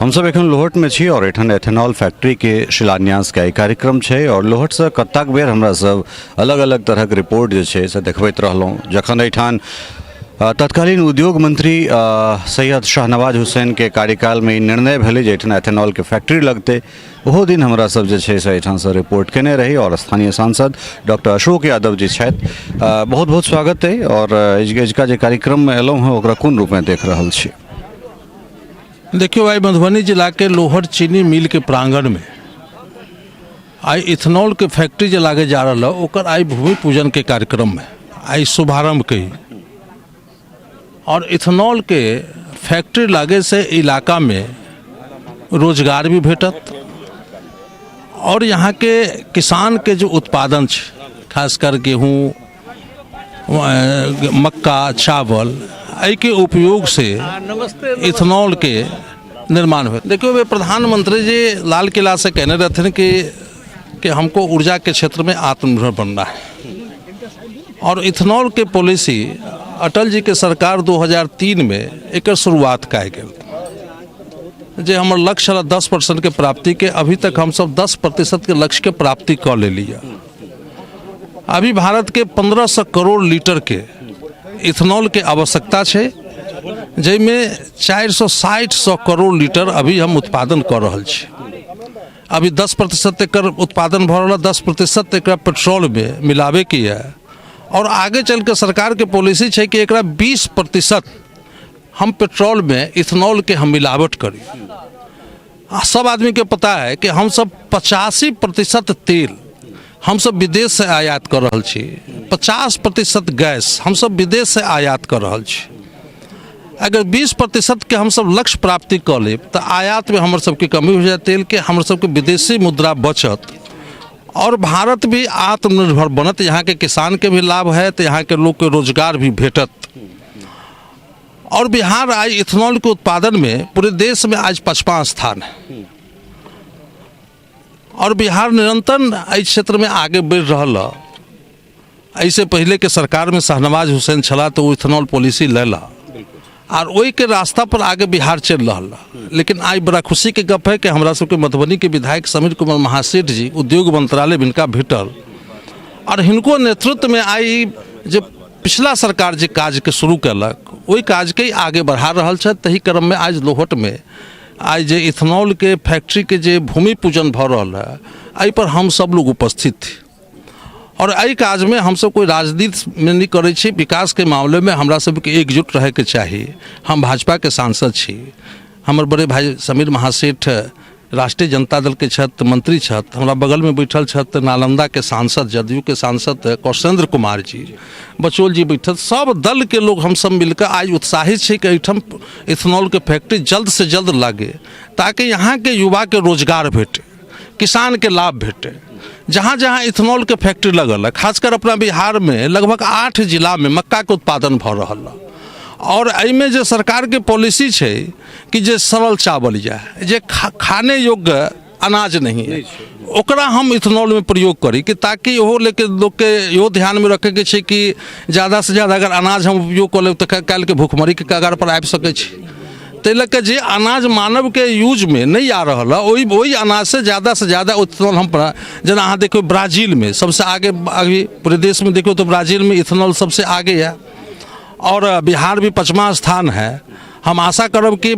हमसब एखन लोहटमे छी और एठन एथेनॉल फैक्ट्रीके शिलान्यासके आइ कार्यक्रम छै और लोहटसँ कतेक बेर हमरा सब अलग अलग तरहक रिपोर्ट जे छै से देखबैत रहलहुँ। जखन एहिठाम तत्कालीन उद्योग मंत्री सैयद शाहनवाज हुसैनके कार्यकालमे ई निर्णय भेलै जे एहिठाम एथेनॉलके फैक्ट्री लगतै, ओहो दिन हमरा सब जे छै से एहिठामसँ रिपोर्ट केने रही और स्थानीय सांसद डॉक्टर अशोक यादव जी छथि, बहुत बहुत स्वागत अइ और एजुका जे कार्यक्रममे एलहुँ हँ ओकरा कोन रूपमे देख रहल छी? देखियौ, आइ मधुबनी जिलाके लोहट चीनी मिलके प्रांगणमे आइ इथेनॉलके फैक्ट्री जे लागे जा रहल है ओकर आइ भूमि पूजनके कार्यक्रममे आइ शुभारम्भ के और इथेनॉलके फैक्ट्री लागे से इलाकामे रोजगार भी भेटत और यहाँ के किसान के जो उत्पादन छै, खासकर गेहूँ, मक्का, चावल, एहिके उपयोग से इथेनॉलके निर्माण होत। देखियौ, प्रधानमंत्री जी लाल किला से कहने रहथिन कि हमको ऊर्जा के क्षेत्र में आत्मनिर्भर बनना है और इथेनॉल के पॉलिसी अटल जी के सरकार 2003 में एकर शुरुआत कयल गेल, जे हमर लक्ष्य छल 10% के प्राप्ति के, अभी तक हम सब 10% के लक्ष्य के प्राप्ति कऽ लेली है। अभी भारत के 1500 करोड़ लीटर के इथेनॉल के आवश्यकता छै, जाहिमे 460 सौ करोड़ लीटर अभी हम उत्पादन कऽ रहल छी। अभी 10% एकर उत्पादन भऽ रहल है, 10% एकरा पेट्रोलमे मिलाबैके यऽ और आगे चलि कऽ सरकारके पॉलिसी छै कि एकरा 20% हम पेट्रोलमे इथेनॉलके हम मिलावट करी। आ सब आदमीके पता है कि हम सब 85% तेल हम सब विदेश से आयात कर रहल छी, 50% गैस हम सब विदेश से आयात कर रहल छी। अगर 20% के हम सब लक्ष्य प्राप्ति कऽ लेब तऽ आयातमे हमर सबके कमी हो जायत तेलके, हमर सबके विदेशी मुद्रा बचत और भारत भी आत्मनिर्भर बनत। यहाँ के किसान के भी लाभ है तो यहाँ के लोग के रोजगार भी भेटत और बिहार आज इथेनॉल के उत्पादन में पूरे देश में आज 5वां स्थान है और बिहार निरंतर एहि क्षेत्र में आगे बढ़ि रहल है। एहिसँ पहले के सरकार में शाहनवाज हुसैन छला तो ओ इथेनॉल पॉलिसी लेला और ओहि के रास्ता पर आगे बिहार चलि रहल है। लेकिन आइ बड़ा खुशी के गप है कि हमरा सबके मधुबनी के विधायक समीर कुमार महासेठ जी उद्योग मंत्रालय हिनका भेटल और हिनको नेतृत्व में आइ जे पिछला सरकार जे काज के शुरू केलक ओहि काज के आगे बढ़ा रहल छथि। तही क्रम में आज लोहट में आइ जे इथेनॉल के फैक्ट्री के जे भूमि पूजन भऽ रहल है एहि पर हम सब लोग उपस्थित थी और एहि काज में हम सब कोई राजनीति में नहीं करै छी। विकास के मामले में हमरा सबके एकजुट रहैके चाही। हम भाजपा के सांसद छी, हमर बड़े भाई समीर महासेठ राष्ट्रीय जनता दल के छथि, मंत्री छथि, हमरा बगल में बैठल छथि नालंदा के सांसद, जदयू के सांसद कौशलेंद्र कुमार जी, बचौल जी बैठल, सब दल के लोग हम सब मिलकर आज उत्साहित छी कि एहिठाम इथेनॉल के फैक्ट्री जल्द से जल्द लागे ताकि यहाँ के युवा के रोजगार भेटे, किसान के लाभ भेटे। जहाँ जहाँ इथेनॉल के फैक्ट्री लगल है, खासकर अपना बिहार में लगभग 8 जिला में मक्का के उत्पादन भऽ रहल है और एहिमे जे सरकार के पॉलिसी छै कि जे सड़ल चावल यऽ, जे खाने योग्य अनाज नहीं है, ओकरा हम इथेनॉल में प्रयोग करी कि ताकि ओहो लेके लोकके इहो ध्यानमे रखैके छै कि ज़्यादा से ज़्यादा अगर अनाज हम उपयोग कऽ लेब तऽ काल्हिके भुखमरीके कगार पर आबि सकै छी। ताहि लऽ कऽ जे अनाज मानवके यूजमे नहि आ रहल है ओहि अनाजसँ ज़्यादा से ज़्यादा इथेनॉल हम, जेना अहाँ देखियौ ब्राजीलमे सबसँ आगे अभी पूरे देशमे देखियौ तऽ ब्राजीलमे इथेनॉल सबसँ आगे यऽ और बिहार भी 5वां स्थान है। हम आशा करब कि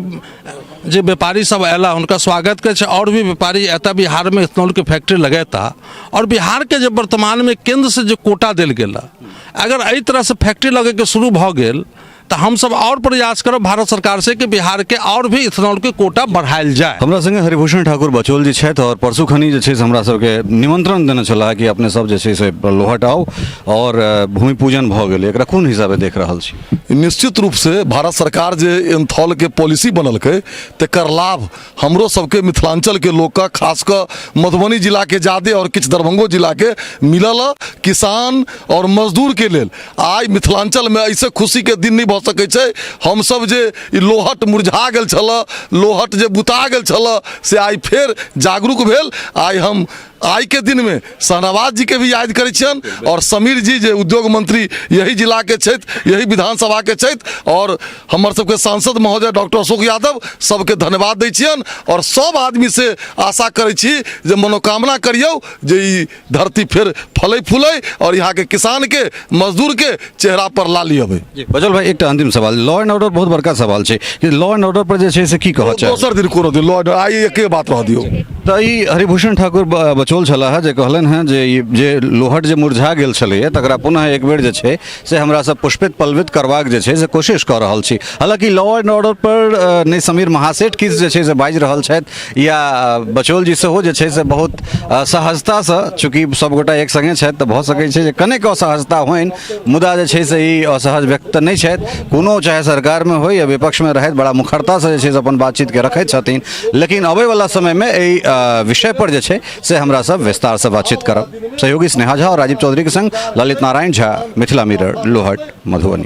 जे व्यापारी सब अयला हुनका स्वागत करै छै और भी व्यापारी एतऽ बिहारमे इथेनॉलके फैक्ट्री लगेता और बिहारके जे वर्तमानमे केन्द्रसँ जे कोटा देल गेल है, अगर एहि तरहसँ फैक्ट्री लगैके शुरू भऽ गेल तऽ हमसब और प्रयास करब भारत सरकार से कि बिहार के और भी इथेनॉल के कोटा बढ़ायल जाय। हमरा संगे हरिभूषण ठाकुर बचौल जी छथि और परसू खनी जे छै से हमरा सबके निमंत्रण देने छलाह कि अपने सब जे छै से लोहट आउ और भूमि पूजन भऽ गेलै, एकरा कोन हिसाबे देख रहल छी? निश्चित रूप से भारत सरकार जे इथेनॉल के पॉलिसी बनलकै तकर लाभ हमरो सबके मिथिलांचल के लोग के, खास कऽ मधुबनी जिला के जादे और किछु दरभंगो जिला के मिलल है किसान और मजदूर के लेल। आइ मिथिलांचल में ऐसे खुशी के दिन नहीं भऽ सकै छै। हमसब जे ई लोहट मुरझा गेल छल, लोहट जे बुता गेल छल, से आइ फेर जागरूक भेल। आइ हम आइ के दिन में शाहनवाज जी के भी याद करै छियनि और समीर जी जे उद्योग मंत्री यही जिला के छथि, यही विधानसभा के छथि, और हमर सबके सांसद महोदय डॉक्टर अशोक यादव सबके धन्यवाद दै छियनि और सब आदमी से आशा करै छी जे मनोकामना करियौ जे ई धरती फेर फलै फूलै और यहाँ के किसान के मजदूर के चेहरा पर लाली अबै। बचल भाई, एकटा अंतिम सवाल, लॉ एंड ऑर्डर बहुत बड़का सवाल छै कि लॉ एंड ऑर्डर पर जे छै से की कहऽ चाहब? दोसर दिन कोनो दिन लॉ एंड आइ एके बात रह दियौ। तऽ ई हरिभूषण ठाकुर बचौल छलाह हे जे कहलनि हेँ जे ई जे लोहट जे मुरझा गेल छलैए तकरा पुनः एक बेर जे छै से हमरा सब पुष्पित पल्लवित करबाक जे छै से कोशिश कऽ रहल छी। हालाँकि लॉ एंड ऑर्डर पर नहि समीर महासेठ किछु जे छै से बाजि रहल छथि या बचौल जी सेहो जे छै से बहुत सहजतासँ, चूँकि सभगोटा एक सङ्गे छथि तऽ भऽ सकै छै जे कनेक असहजता होइन, मुदा जे छै से ई असहज व्यक्त तऽ नहि छथि कोनो, चाहे सरकारमे होइ या विपक्षमे रहथि, बड़ा मुखरतासँ जे छै से अपन बातचीतके रखैत छथिन। लेकिन अबैवला समयमे एहि विषयपर जे छै से हमरा सब विस्तारसँ बातचीत करब। सहयोगी स्नेहा झा और राजीव चौधरीके संग ललित नारायण झा, मिथिला मिरर, लोहट, मधुबनी।